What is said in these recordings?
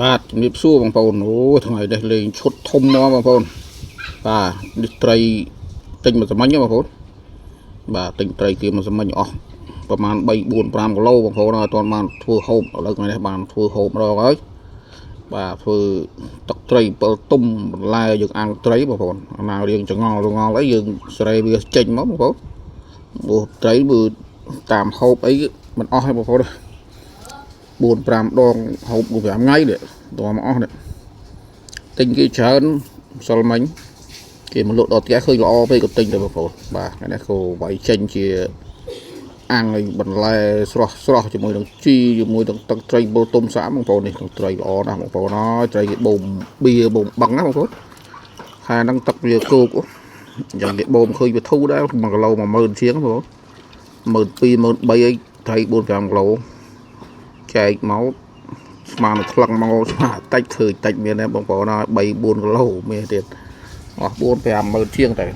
បាទជំរាបសួរបងប្អូនអូថ្ងៃនេះលេងឈុតធំមកបងប្អូនបាទនេះត្រីទិញមកសាមញ្ញហ៎បងប្អូនបាទទិញត្រីគេមកសាមញ្ញអស់ប្រហែល3 4 5គីឡូបងប្អូនអត់ទាន់បានធ្វើហូបឥឡូវថ្ងៃនេះបានធ្វើហូបម្ដងហើយបាទធ្វើទឹកត្រី7ទុំបន្លែយើងអាំងត្រីបងប្អូនអាណារៀងចងល់ចងល់អីយើងស្រែវាចេញមកបងប្អូនព្រោះត្រីមើលតាមហូបអីមិនអស់ទេបងប្អូន4 5ដងហូប4 5ថ្ងៃនេះតមកអស់នេះទិញគេច្រើនម្សិលមិញគេមកលក់ដល់ផ្ទះឃើញល្អពេកក៏ទិញទៅបងប្អូនបាទថ្ងៃនេះក៏វាយចេញជាអាំងឲ្យបន្លែស្រស់ស្រស់ជាមួយនឹងជីជាមួយនឹងទឹកត្រីបូទុំសាក់បងប្អូននេះទឹកត្រីល្អណាស់បងប្អូនអើយត្រីគេបូមបៀបូមបឹងណាបងប្អូនខែហ្នឹងទឹកវាគោកអញ្ចឹងគេបូមឃើញវាធូរដែរ1គីឡូ10000ជាងបងប្អូន12000 13000អីត្រី4 5គីឡូចែកមកស្មាននឹងថ្លឹងមកស្មានតិចឃើញតិចមានដែរបងប្អូនអើយ3 4គីឡូមានទៀតអស់4 5ម៉ឺនជាងតែ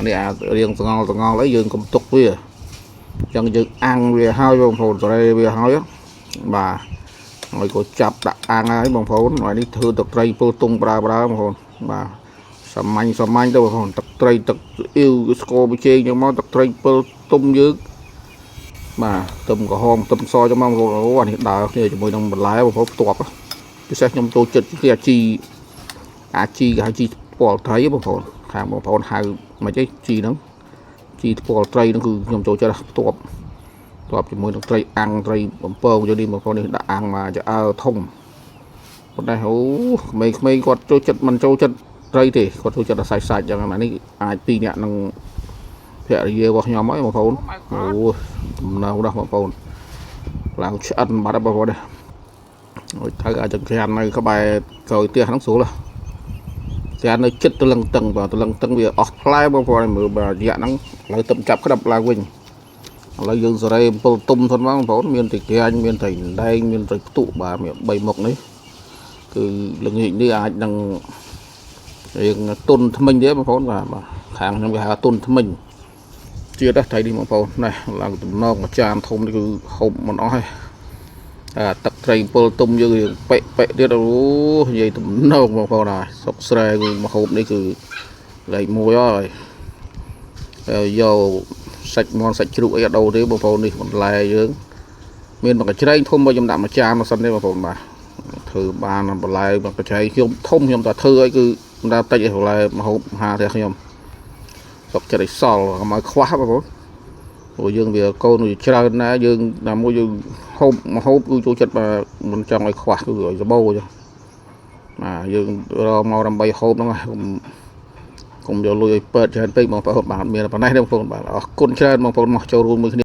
នេះអារៀងសងល់សងល់អីយើងកុំទុកវាអញ្ចឹងយើងអាំងវាហើយបងប្អូនសេរីវាហើយបាទហើយក៏ចាប់ដាក់អាំងហើយបងប្អូនហើយនេះធ្វើទឹកត្រីពលទុងប្រើប្រើបងប្អូនបាទសាមញ្ញសាមញ្ញទៅបងប្អូនទឹកត្រីទឹកអ៊ីវស្ករប៊ីចេងចឹងមកទឹកត្រីពលទុំយើងបាទទឹមក្រហមទឹមសចឹងមកបងប្អូនអូអានេះដើរគ្នាជាមួយនឹងបន្លែបងប្អូនផ្ទាប់ពិសេសខ្ញុំចូលចិត្តគឺអាជីអាជីគេហៅជីថ្ពាល់ត្រីបងប្អូនខាងបងប្អូនហៅមិនអីជីហ្នឹងជីថ្ពាល់ត្រីហ្នឹងគឺខ្ញុំចូលចិត្តផ្ទាប់ផ្ទាប់ជាមួយនឹងត្រីអាំងត្រីបំពងយកនេះបងប្អូននេះដាក់អាំងមកចអើធំប៉ុន្តែអូក្មេងៗគាត់ចូលចិត្តមិនចូលចិត្តត្រីទេគាត់ចូលចិត្តតែសាច់សាច់ចឹងអានេះអាចពីរអ្នកនឹងភរិយារបស់ខ្ញុំហើយបងប្អូនអូទំនងណាស់បងប្អូនឡើងឆ្អិនបាត់ហើយបងប្អូនអូយត្រូវអាចចង្ក្រាននៅក្បែរក្រោយផ្ទះហ្នឹងស្រួលស្រាននៅចិត្តទលឹងតឹងបាទទលឹងតឹងវាអស់ផ្លែបងប្អូនមើលបាទរយៈហ្នឹងឥឡូវទឹកចាប់ក្តាប់ឡើងវិញឥឡូវយើងសេរីអំពិលទុំធនមកបងប្អូនមានត្រីក្រាញមានត្រីដែងមានត្រីផ្ទុបាទមាន3មុខនេះគឺល្ងាចនេះអាចនឹងរៀងទុនថ្មិញទេបងប្អូនបាទបាទខាងខ្ញុំគេហៅទុនថ្មិញជាតិត្រីនេះបងប្អូននេះឡើងតំណងមួយចានធំនេះគឺហូបមិនអស់ទេអាទឹកត្រីអំពិលទុំយើងរៀងប៉ិប៉ិទៀតអូនិយាយតំណងបងប្អូនហើយសុកស្រែគឺមកហូបនេះគឺលេខ1ហើយហើយយកសាច់មាន់សាច់ជ្រូកអីអត់ដូរទេបងប្អូននេះបន្លែយើងមានមួយកញ្ច្រែងធំមកខ្ញុំដាក់មួយចានមកសិនទេបងប្អូនបាទធ្វើបានបន្លែមួយកញ្ច្រែងខ្ញុំធំខ្ញុំតែធ្វើអីគឺមិនដល់តិចឯបន្លែមកហូបហាទេខ្ញុំសុកចិត្តឲ្យសល់កុំឲ្យខ្វះបងប្អូនព្រោះយើងវាកូនវាច្រើនណាស់យើងណាមួយយើងហូបមកហូបគឺចូលចិត្តបាទមិនចង់ឲ្យខ្វះគឺឲ្យសបោចបាទយើងរកមកដើម្បីហូបហ្នឹងកុំកុំយកលុយឲ្យពេទ្យច្រើនពេកបងប្អូនបាទមានប៉ុណ្ណេះទេបងប្អូនបាទអរគុណច្រើនបងប្អូនមកចូលរួមមួយគ្នា។